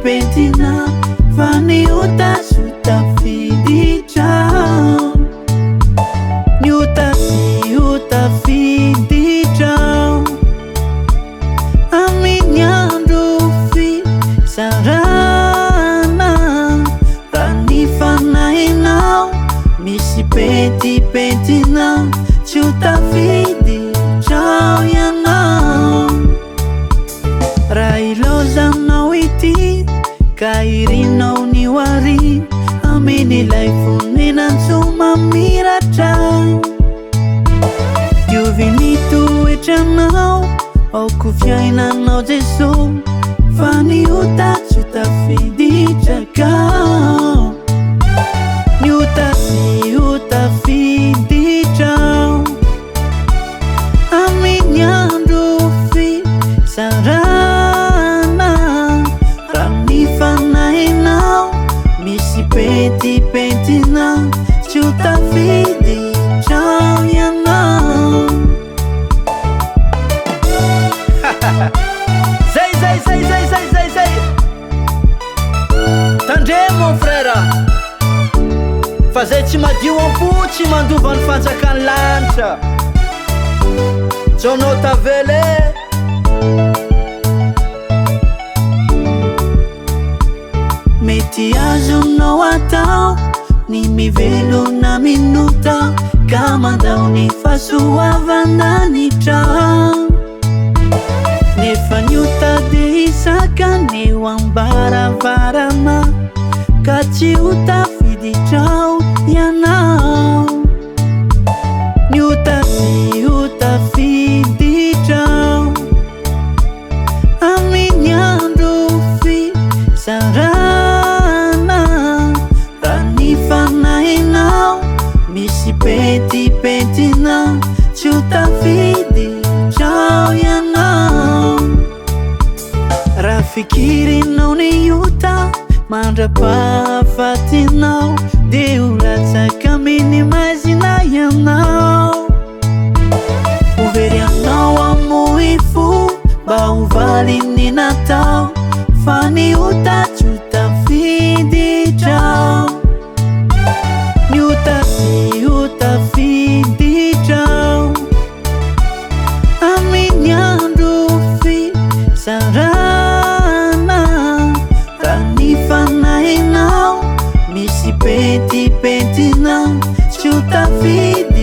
pentipentina fa ny ota tsy ho tafiditra. Ny ota tsy ho tafiditra amin'ny andro fitsarana. Raha ny fanahinao misy pentipentina tsy ho tafiditra ao ianao. Raha ilaozanao ity ka irinao ny ho ary amin'ilay fonenantsoa mamiratra. Diovy ny toetranao, aoka ho fiainanao Jeso, fa ny ota tsy ho tafiditra ka. Ny ota tsy ho tafiditra amin'ny andro fitsarana. Raha ny fanahinao misy pentipentina tsy ho tafiditra ao ianao. Zay zay zay zay zay zay zay. Tandremo mon frère fa zay tsy madio am-po tsy mandova ny fanjakan'ny lanitra. Jaonao tavela e. Mety azonao atao ny mivelona minota ka mandao ny fahasoavan-danitra. Nefa ny ota dia isaka ny eo am-baravarana ka tsy ho tafiditra ao ianao. Ny ota tsy ho tafiditra ao amin'ny andro fitsarana. Raha ny fanahinao misy pentipentina tsy ho tafiditra ao ianao. Raha fikirinao ny ota mandra-pahafatinao dia ho latsaka amin'ny maizina ianao. Ho very aminao hamoy fo mba ho valin'ny natao fa ny ota tsy ho tafiditra ao. Ny ota tsy ho tafiditra ao amin'ny andro fitsarana. Raha ny fanahinao misy pentipentina tsy ho tafiditra.